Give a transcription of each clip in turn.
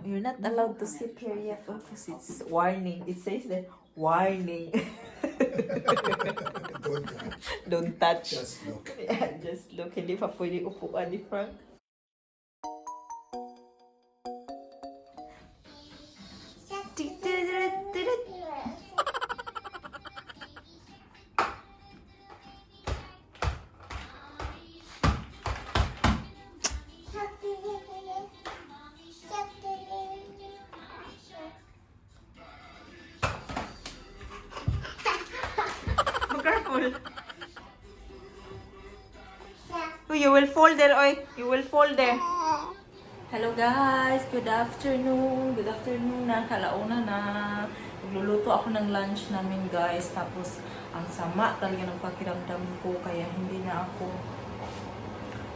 You're not allowed to sit here yet because it's warning. It says that warning. Don't touch. Don't touch. Just look. Yeah, just look. Hindi pa pwede upuan ni Frank. Be careful. Oh, you will fall there, oy. You will fall there. Hello guys, good afternoon. Good afternoon na, kalauna na. Nagluluto ako ng lunch namin guys. Tapos, ang sama talaga ng pakiramdam ko. Kaya hindi na ako,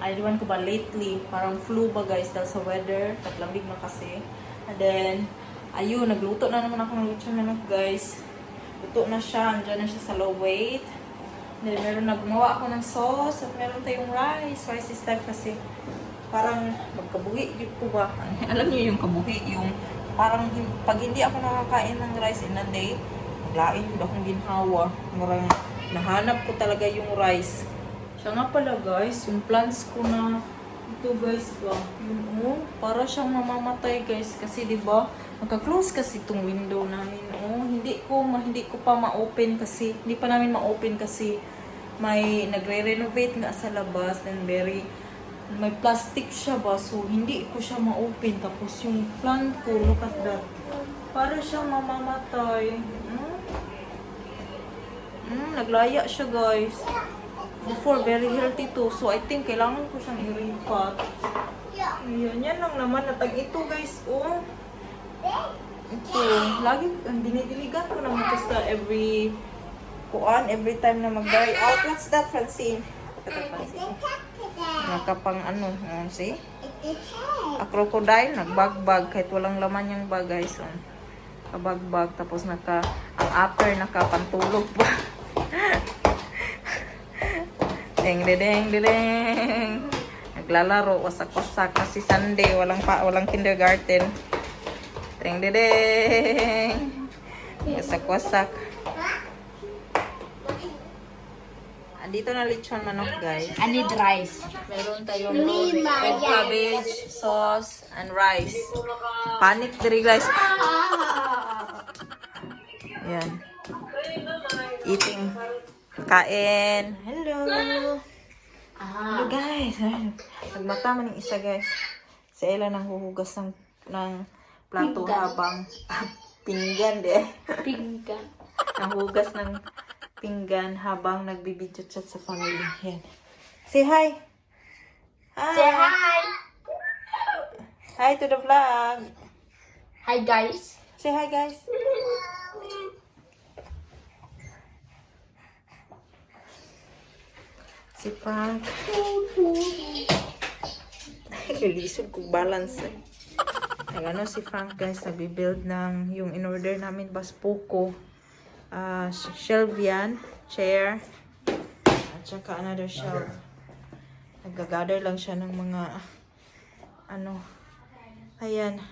ewan ko ba lately, parang flu ba guys dahil sa weather. Taglamig na kasi. And then, ayun, nagluto na naman ako ng lechon manok guys. Luto na siya, andyan na siya sa low weight. Then, meron na gumawa ako ng sauce at meron tayong rice. Rice is type kasi parang magkabuhi yun ko ba? Alam niyo yung kabuhi, yung parang pag hindi ako nakakain ng rice in a day, maglain yun akong ginhawa. Parang nahanap ko talaga yung rice. Siya nga pala guys, yung plants ko na ito guys ba, yun oh, para siyang mamamatay guys kasi di ba nagka-close kasi itong window namin oh, hindi ko pa ma-open kasi hindi pa namin ma-open kasi may nagre-renovate nga sa labas and may plastic siya ba, so hindi ko siya ma-open. Tapos yung plant ko, look at that. Para siyang mamamatay. Naglaya siya guys. Before, very healthy to. So I think kailangan ko siyang i-repot. Ayan, yan lang naman. Natag ito guys, oh. Ito, lagi, dinidiligan ko naman ito sa every time na mag-dry out. What's that, Francine? Francine. Nakapang ano, see? A crocodile, nagbagbag kahit walang laman yung bag guys. Kabagbag, tapos ang upper nakapantulog pa. Ding ding ding. Naglalaro, wasak-wasak kasi Sunday, walang kindergarten. Ding ding. Wasak-wasak. Andito na lechon manok guys. I need rice. Meron tayong red cabbage, sauce, and rice. Panic diri guys. Ayan. Eating. Kain. Hello. Hello guys. Nagmata man yung isa guys. Si Ella nang huhugas ng plato habang pinggan de. Pinggan. Nanghugas ng pinggan habang nagbibideo chat sa family. Yan. Say hi. Hi. Say hi. Hi to the vlog. Hi guys. Say hi guys. Si Frank. Lilisod kong balance. Ay, si Frank guys, nagbibuild ng yung in-order namin Baspoco. Shelf yan, chair, at saka another shelf. Nag-gather lang siya ng mga ayan,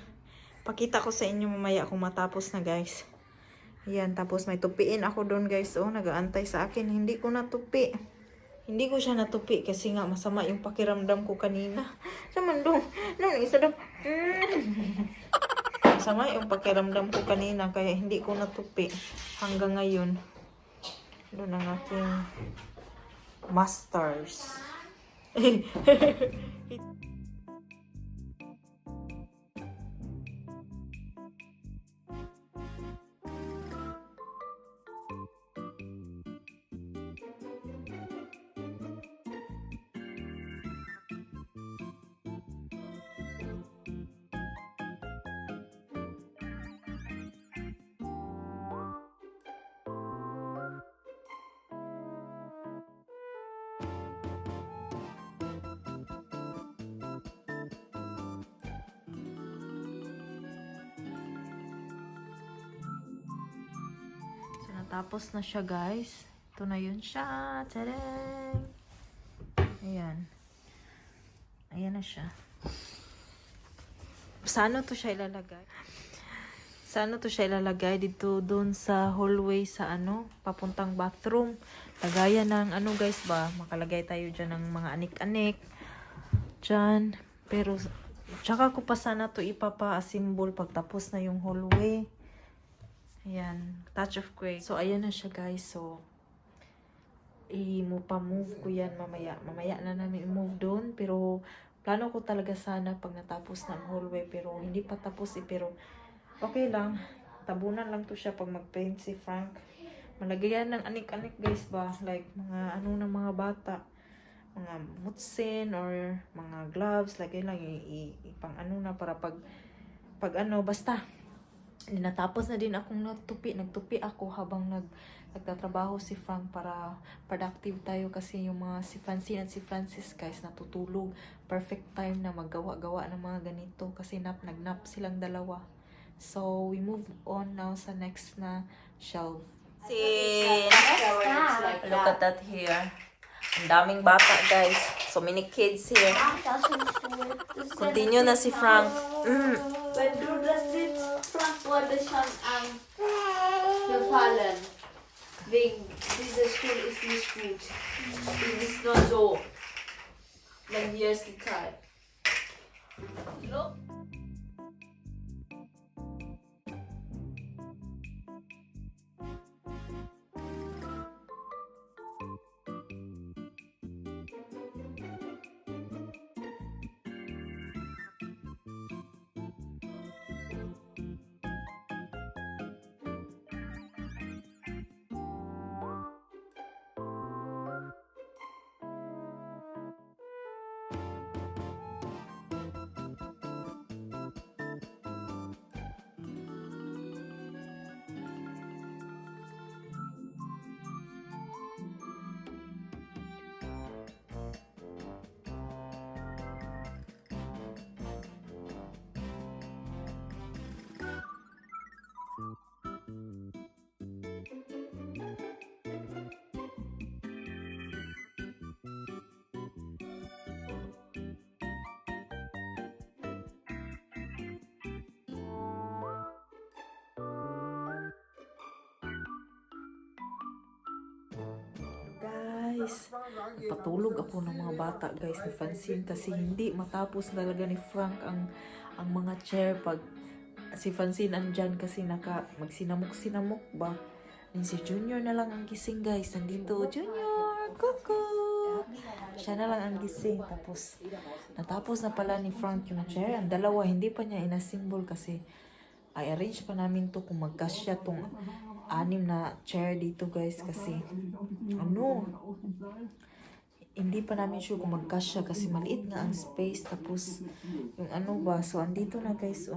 pakita ko sa inyo mamaya kung matapos na guys. Ayan, tapos may tupiin ako doon guys, oh, nag-aantay sa akin. Hindi ko natupi, hindi ko siya natupi kasi nga masama yung pakiramdam ko kanina. Saman doon, isa doon. Masama yung pakiramdam ko kanina kaya hindi ko natupi hanggang ngayon. Doon ang aking masters. Tapos na siya guys. Ito na yun siya. Tadang! Ayan. Ayan na siya. sa ano to siya ilalagay? Sa ano to siya ilalagay? Dito doon sa hallway sa ano, papuntang bathroom. Lagayan ng ano guys ba? Makalagay tayo dyan ng mga anik-anik. Dyan. Pero, tsaka ko pa sana to ipapa-assemble pagtapos na yung hallway. Ayan. Touch of gray. So, ayan na siya guys. So, pa-move ko yan mamaya. Mamaya na namin i-move doon. Pero, plano ko talaga sana pag natapos na ang hallway. Pero, hindi pa tapos eh. Pero, okay lang. Tabunan lang to siya pag mag-paint si Frank. Malagayan ng anik-anik guys ba? Like, mga ano ng mga bata. Mga mutsin or mga gloves. Lagay lang ipang ano na para pag ano, basta. Natapos na din akong nagtupi ako habang nagtatrabaho si Frank para productive tayo kasi yung mga si Francine at si Francis guys natutulog. Perfect time na maggawa-gawa ng mga ganito kasi nagnap silang dalawa. So, we move on now sa next na shelf. Look at that here. Ang daming bata guys. So many kids here. Continue na si Frank. Wenn du das jetzt Frank wurde schon gefallen. Wegen dieser Stuhl ist nicht gut. Die ist nur so. Wenn hier ist die Zeit. Look. Guys, patulog ako ng mga bata guys ni Francine kasi hindi matapos talaga ni Frank ang mga chair pag si Francine andyan kasi magsinamok-sinamok ba. And si Junior na lang ang gising guys. Nandito, Junior, kuku. Siya na lang ang gising. Tapos, natapos na pala ni Frank yung chair. Ang dalawa, hindi pa niya inasimbol kasi i-arrange pa namin to kung magkasya tong 6 na chair dito guys kasi hindi pa namin sure kung magkasya kasi maliit nga ang space tapos yung ano ba so andito na guys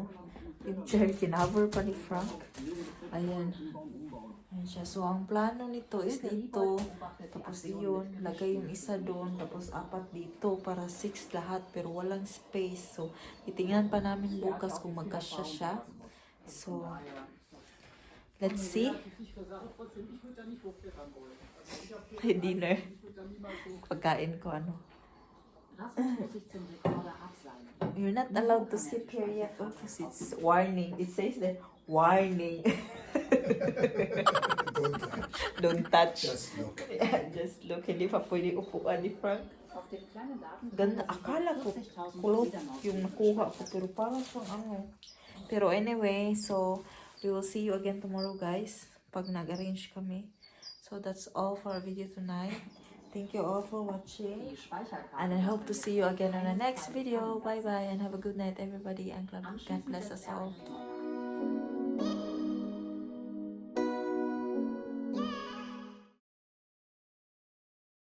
yung chair kinaver pa ni Frank ayan siya so ang plano nito is dito tapos iyon lagay yung isa doon tapos 4 dito para 6 lahat pero walang space so titingnan pa namin bukas kung magkasya siya so let's see. Dinner. Pagkain ko ano. You're not allowed to sit here yet. Because it's warning. It says that warning. Don't touch. Just look. Yeah, just look. Hindi pa pwede upuan ni Frank. Ganda. Akala ko kulot yung nakuha ko. Pero parang siyang ano. Pero anyway, so we will see you again tomorrow guys pag nag-arrange kami. So that's all for our video tonight. Thank you all for watching. And I hope to see you again on the next video. Bye bye and have a good night everybody and God bless us all.